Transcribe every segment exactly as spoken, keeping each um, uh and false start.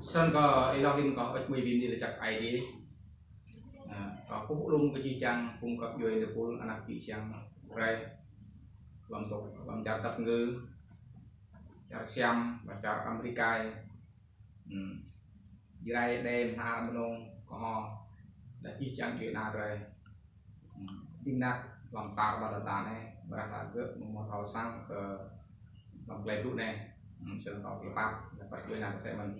Snăn kơ êlâo hĭn kơ ăt mui bi mni lač jăk Aê Diê. Kơ pŭ lŭm kơ jih jang phung găp djuê êpul anak čư̆ čhiăng drei. Hlăm dôk, hlăm čar Dap Ngư, čar Siam, ƀă čar Amêrika, Jrai, Đê, Mnhar, Mnông, Kơho, leh jih jang djuê ana drei. Dĭng nak hlăm tar ƀar lăn ala anei, ƀiădah gơ̆ mâo thâo săng kơ hlăm klei blŭ anei. Snăn kơ klei pap, leh păt djuê ana drei mơh.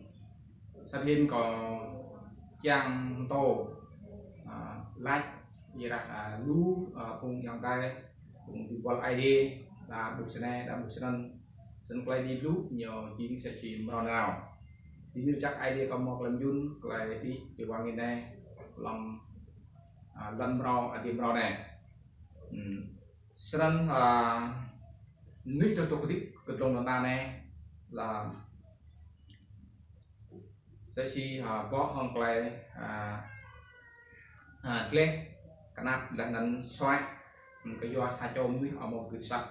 Sĭt hĭn kâo čiăng mtô, lač, ƀiădah lu phung ayŏng adei, phung bi buăl Aê Diê, đa ƀuh snei, đa ƀuh snăn. Snăn klei Aê Diê blŭ ñu jing sa čô mrâo nanao. Bi mni lač jăk Aê Diê kơ mâo klei mjŭn, klei đĭ ti wang anei, hlăm lăn mrâo, adiê mrâo anei. Snăn, mnuih dôk hdĭp kơ dlông lăn ala anei, leh sa čô bŏ hŏng klei dleh knap leh anăn suaih, kyua sa čô mnuih amâo gưt asăp.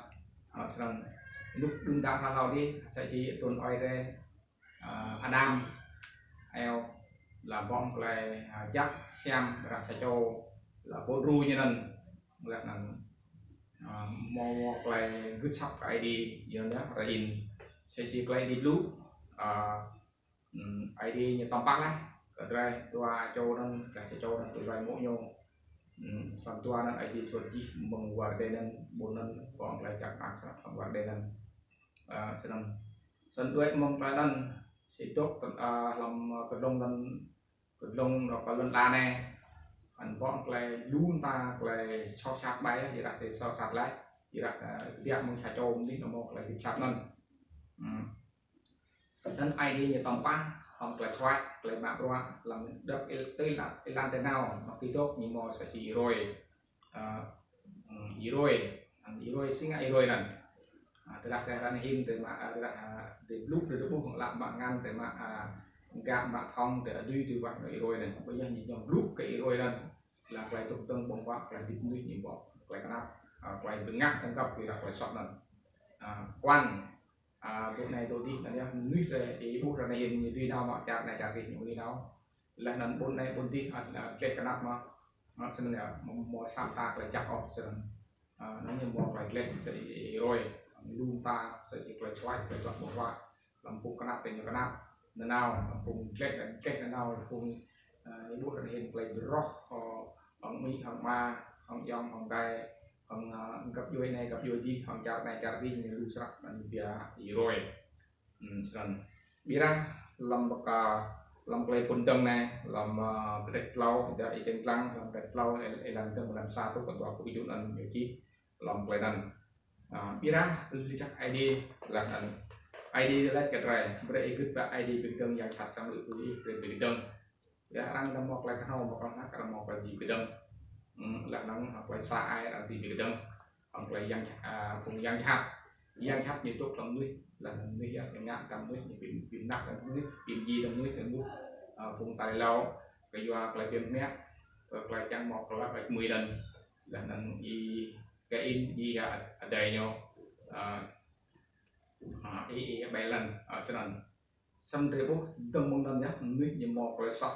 Snăn, ênuk đưm đă hlâo hlâo dih, sa čô aduôn aê drei, Ađam, Êwa, leh bŏ hŏng klei jăk siam, ƀiădah sa čô leh pô đru ñu anăn, leh anăn amâo mâo klei gưt asăp kơ Aê Diê, yua anăn hruê anei, sa čô klei Aê Diê blŭ, Aê Diê ñu tăm pah leh kơ drei dua čô anăn, leh sa čô anăn tui hlue mô̆ ñu. Hlăm dua anăn Aê Diê suôt jih mơ̆ng war Êđen anăn, ƀuôn anăn, bŏ hŏng klei jăk mơak snăk hlăm war Êđen anăn. Snăn, snăn đuĕ mơ̆ng klei anăn, si dôk hlăm kdlông anăn, kdlông dôk kơ lăn ala anei, anăn bŏ hŏng klei lu mta klei soh sat ƀai, ƀiădah ti soh sat leh, ƀiădah kbiă mơ̆ng sa čô mnuih amâo mâo klei gưt asăp anăn. Anăn Aê Diê ñu tăm pah hŏng klei suaih, klei mă bruă, hlăm dăp êlan, êlan ti nao, mă kơ dôk ñu mâo sa čô êrôi. Êrôi, êrôi si ngă êrôi anăn. Tơdah drei hriăm hĭn drei mă, tơdah drei blŭ, drei ƀuh leh mă ngăn, drei mă gak, mă thŏng, drei êdu, drei wah êrôi anăn. Ƀiădah ñu blŭ kơ êrôi anăn, leh klei dôk dơ̆ng ƀơ̆ng huă, klei hdĭp mnuih ñu bŏ, klei knap, klei bi ngă tơngăp kơ klei soh anăn. Kuan, dôk anei dôk dih anăn yơh, mnuih drei ƀuh ară anei hĭn ñu dưi nao mă čar anei čar dih ñu dưi nao. Leh anăn ƀuôn anei ƀuôn dih, dleh knap mơh. Snăn yơh, mâo sa mta klei jăk ôh snăn. Anăn ñu mâo klei dleh sa êrôi, lu mta sa klei suaih, klei dleh ƀơ̆ng huă. Hlăm phung knap ti ñu knap nanao, hlăm phung dleh, dleh nanao, hlăm phung, ƀuh ară anei hĭn klei bi roh, hŏng amĭ, hŏng ama, hŏng ayŏng, hŏng adei, hŏng găp djuê anei, găp djuê dih, hŏng čar anei, čar dih, ñu lu snăk anăn ñu pia êrôi. Snăn. Ƀiădah hlăm baka, hlăm klei phŭn dơ̆ng anei, hlăm kdrêč tlâo, ƀiădah ih čiăng dlăng, hlăm kdrêč tlâo, êlan dơ̆ng, êlan sa truh kơ dua pluh kjuh anăn ñu čih hlăm klei anăn. Ƀiădah lač jăk Aê Diê, leh anăn Aê Diê lač kơ drei, brei ih gưt kơ Aê Diê bi kdơ̆ng, yang jhat srăng lui kơ ih, brei bi kdơ̆ng. Ƀiădah arăng đăm mâo klei knhâo, mâo klei hnăk, arăng mâo klei bi kdơ̆ng. Leh anăn klei sa ai arăng dưi bi kdơ̆ng. Hŏng klei yang, phung yang jhat. Yang jhat ñu dôk hlăm mnuih, leh anăn mnuih yơh, ñu ngă hlăm mnuih, ñu bi, bi mnah hlăm mnuih, bi mdjiê hlăm mnuih, hlăm mnuih, phung tal êlâo, kyua klei bi mnah, kơ klei čiăng mâo klei ăt mui anăn. Leh anăn Y-Kain, Y-Adai ñu, Y-Abel anăn, snăn. Snăn drei ƀuh dơ̆ng mơ̆ng anăn yơh, mnuih ñu mâo klei soh,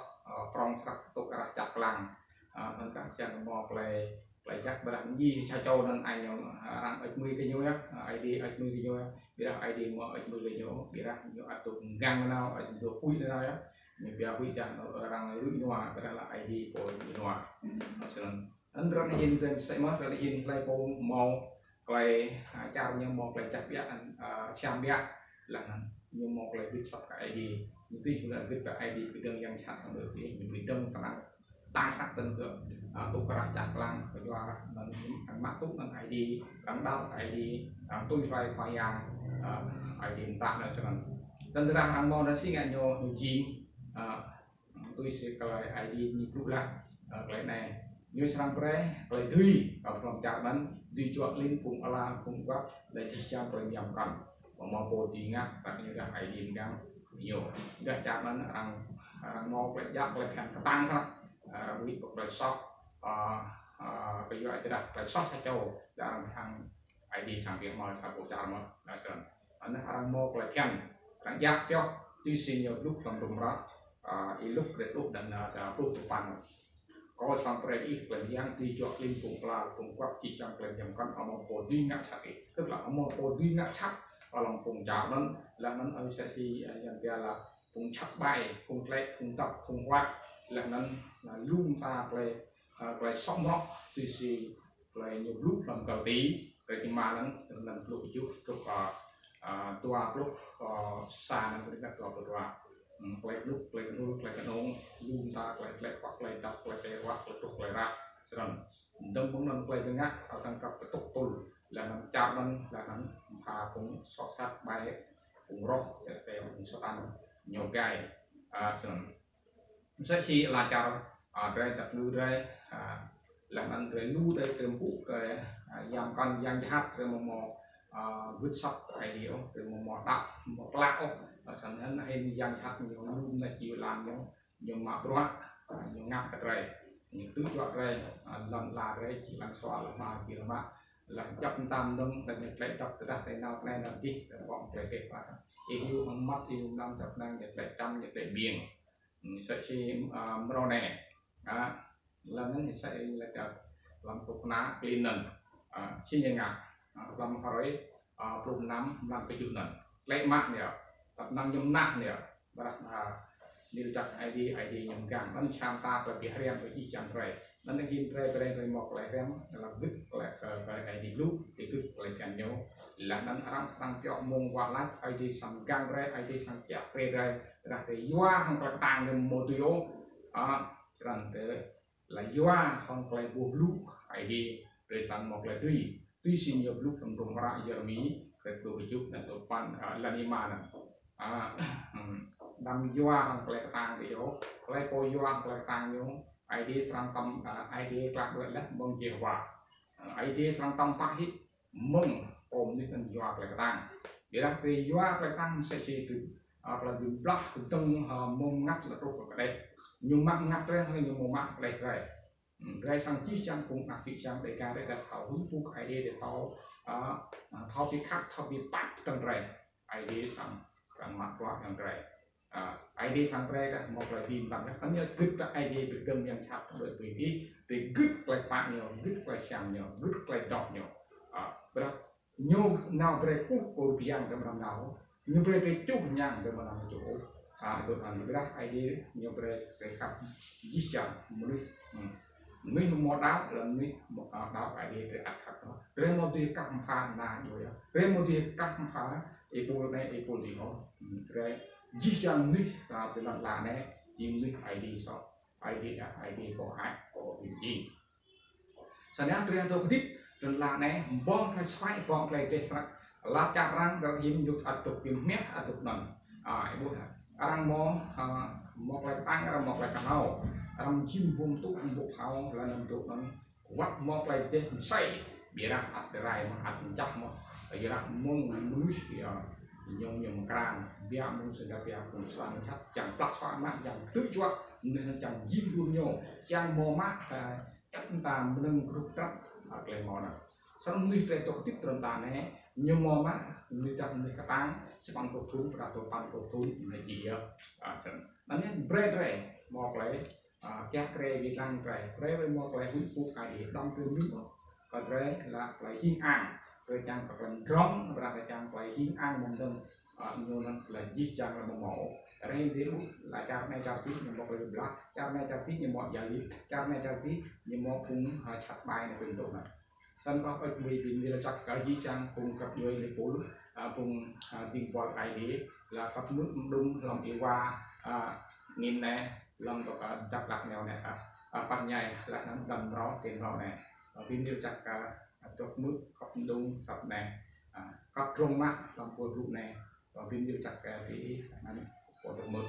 prŏng snăk tŭ arah čăp klang. Anăn kah čiăng mâo klei, klei jăk ƀiădah mdjiê sa čô anăn ai ñu, arăng ăt mui kơ ñu yơh, Aê Diê ăt mui kơ ñu yơh, ƀiădah Aê Diê amâo ăt mui kơ ñu, ƀiădah ñu ăt dôk mgang nanao, ăt dôk pui nanao yơh. Ñu pia pui dah arăng rŭ ênua, ƀiădah leh Aê Diê pô rŭ ênua. Snăn. Anăn ară anei hĭn drei msĕ mơh, ară anei hĭn hlei pô mâo klei, čar ñu mâo klei jăk ƀiă, siam ƀiă, leh anăn ñu mâo klei gưt asăp kơ Aê Diê. Ñu tui jing leh gưt kơ Aê Diê bi kdơ̆ng yang jhat hlăm dôk dih, ñu bi kdơ̆ng knang, ktang snăk tơl kơ, tŭ arah čăp klang, kyua anăn arăng mă tŭ anăn Aê Diê, arăng đăo kơ Aê Diê, arăng tui hlue Khua Yang, Aê Diê mtă anăn snăn. Snăn tơdah arăng mâo anăn si ngă ñu, ñu jing, tui si klei Aê Diê ñu blŭ leh, klei anei. Ñu srăng brei klei dưi, kơ hlăm čar anăn, dưi juă klin phung ala, phung găp, leh jih jang klei mñam mkăn. Amâo mâo pô dưi ngă, snăn ñu dah Aê Diê mgang ñu. Dah čar anăn arăng, arăng mâo klei jăk, klei bhiăn ktang snăk. Arăng huĭ kơ klei soh, kyua dah klei soh sa čô, dah arăng hăng Aê Diê srăng bi mâo sa boh čar mơh, leh snăn. Anăn arăng mâo klei bhiăn, arăng jăk pioh, Tui si ñu blŭ hlăm hdruôm hră, a, Y-Luk kdrêč pluh, êlan, a, pluh dua păn. Kâo srăng brei ih klei myang, tui juă klin phung klal, phung kuăk, jih jang klei myang mkăn, amâo mâo pô dưi ngă jhat ih. Tức là amâo mâo pô dưi ngă jhat hlăm phung čar anăn, leh anăn ơ sa si, a, yang dia là phung jhat ƀai, phung tlĕ, phung dăp, phung huă, leh anăn, a, lu mta klei, a, klei soh mrŏ, tui si klei ñu blŭ hlăm Galati, kdrêč êma anăn, êlan pluh kjuh truh, a, a, dua pluh, a, sa anăn, kdrêč dua pluh dua. Hmm, klei blŭ, klei knul, klei knông, lu mta klei tlĕ, klei dăp, klei huă, klei truh, klei ră, snăn. Dơ̆ng mơ̆ng anăn klei bi ngă, a, tăng kăp ktuh tŭl, leh anăn čar anăn, leh anăn mta phung soh sat ƀai, phung roh, leh anăn phung Satan ñu gai, a, snăn. Msĕ si ala čar, a, drei dăp ngư drei, a, leh anăn drei lu drei, drei mpŭ kơ, a, yang mkăn yang jhat, drei amâo mâo, a, gưt asăp Aê Diê ôh, drei amâo mâo đăo, amâo mâo klă ôh, a, snăn hĭn yang jhat ñu lu mnêč iêu lam ñu, ñu mă bruă, a, ñu ngă kơ drei, ñu ktư̆ juă drei, a, lăn ala drei, jih lăn sua, lăn hma, jih lăn mă, leh djăp mta mnơ̆ng, leh ñu tlĕ dăp tơdah drei nao anei nao dih, drei bŏ klei bĕ pă. Ih hiu hŏng măt, ih hiu mnăm dăp năng, ñu tlĕ čăm, ñu tlĕ biêng. Hmm, msĕ si, a, mrâo anei. A, leh anăn msĕ si leh kơ hlăm kna klin anăn. A, si ñu ngă. A, hlăm Hruê, a, pluh năm, mlan kjuh anăn. Tlĕ mă ñu. Dăp năng ñu mnah ñu. Ƀiădah, a, nil jăk Aê Diê, Aê Diê ñu mgang. Anăn sa mta klei bi hriăm kơ jih jang drei. Anăn hĭn drei, drei, drei mâo klei hriăm, leh gưt klei, kơ, kơ Aê Diê blŭ, drei gưt klei bhiăn ñu. Leh anăn arăng srăng pioh mmông wah lač, Aê Diê srăng mgang drei, Aê Diê srăng kiă kriê drei, ƀiădah drei yua hŏng klei ktang drei amâo dưi ôh. A, snăn drei lač yua hŏng klei boh blŭ Aê Diê, drei srăng mâo klei dưi. Tui si ñu blŭ hlăm hdruôm hră Yêrêmi, kdrêč dua pluh kjuh, êlan dua păn, a, êlan êma anăn. A, hmm, đăm yua hŏng klei ktang drei ôh, hlei pô yua hŏng klei ktang ñu, Aê Diê srăng tăm, a, Aê Diê klă đuĕ leh mơ̆ng Yêhôwa. A, Aê Diê srăng tăm pah hĭ mơ̆ng pô mnuih anăn yua klei ktang. Ƀiădah drei yua klei ktang msĕ si drei, a, klei bi blah dơ̆ng, a, mơ̆ng mngăt leh truh kơ kđeh. Ñu mă mngăt drei, hlei ñu mâo mă kđeh drei. Hmm, drei srăng jih jang phung anak čư̆ čhiăng Dêga drei, drei thâo huĭ mpŭ kơ Aê Diê, drei thâo, a, a, thâo bi khăp, thâo bi pap kơ drei. Aê Diê srăng, srăng mă bruă kơ drei. A, Aê Diê srăng brei kơ mâo klei bi mtăn. Anăn ñu gưt kơ Aê Diê bi kdơ̆ng yang jhat đuĕ bi ih, drei gưt klei kpă ñu, gưt klei siam ñu, gưt klei doh ñu. A, ƀiădah ñu nao brei kkuh kơ rup yang drei amâo nao, ñu brei drei čuh yang drei amâo nao čuh. A, dôk hŏng ƀiădah Aê Diê ñu brei drei khăp jih jang mnuih. Hmm. Mnuih amâo đăo, leh mnuih amâo, a, đăo Aê Diê drei ăt khăp. Drei amâo dưi kah mbha na ñu yơh. Drei amâo dưi kah mbha êpul anei êpul dih ôh. Hmm, drei jih jang mnuih, a, ti lăn ala anei, jing mnuih Aê Diê soh. Aê Diê, a, Aê Diê kơ ai, kơ bi mjing. Snăn drei dôk hdĭp, lăn ala anei, ƀơ̆ng klei suaih, ƀơ̆ng klei dleh snăk. Ala čar arăng kơ hĭn ñu ăt dôk bi mmiă, ăt dôk anăn. A, ih ƀuh hă. Arăng mâo, a, mâo klei ktang, arăng mâo klei knhâo. Arăng jing ƀuôn tŭ, ƀuôn thâo, leh anăn dôk anăn. Wăt mâo klei dleh msĕ, ƀiădah ăt rai mơh, ăt mčah mơh. Ƀiădah mơ̆ng mnuih, ya, ñu, ñu mkrang, biă mơ̆ng sĭt biă phung srăng jhat, čiăng plah soh mă, čiăng ktư̆ juă, mnuih anăn čiăng jing ƀuôn ñu, čiăng mâo mă, a, ăt mta mnơ̆ng grup trăp, a, klei mâo anăn. Snăn mnuih drei dôk hdĭp ti lăn ala anei, ñu mâo mă, mnuih dah mnuih ktang, sa păn pluh thŭn, ƀiădah dua păn pluh thŭn, ñu jing yơh. A, snăn. Anăn brei drei, mâo klei, a, kiă kriê bi dlăng drei. Brei drei mâo klei huĭ mpŭ kơ Aê Diê, đăm drei mĭn ôh. Kơ drei lač klei hing ang. Drei čiăng kơ klei mdrŏng, ƀiădah drei čiăng klei hing ang mơ̆ng dơ̆ng, a, ñu anăn klei jih jang leh amâo mâo. Drei hĭn drei ƀuh, lač čar anei čar dih ñu mâo klei bi blah, čar anei čar dih ñu mâo êa lip, čar anei čar dih ñu mâo phung, a, jhat ƀai anei pô dôk anăn. Snăn kâo ăt mĭn bi mni lač jăk kơ jih jang phung găp djuê êpul, a, phung, a, dĭng buăl Aê Diê, lač kăp mưč mđung hlăm êwa, a, angĭn anei, hlăm dôk, a, Dak Lak nao anei, a, a, păn ñai, leh anăn đăm mrâo, ti mrâo anei. A, bi mni lač jăk kơ, a, dôk mưč, kăp mđung, asăp anei. A, kăp drông mă, hlăm pôl rŭ anei. A, bi mni lač jăk kơ bi, anăn, pô dôk mưč.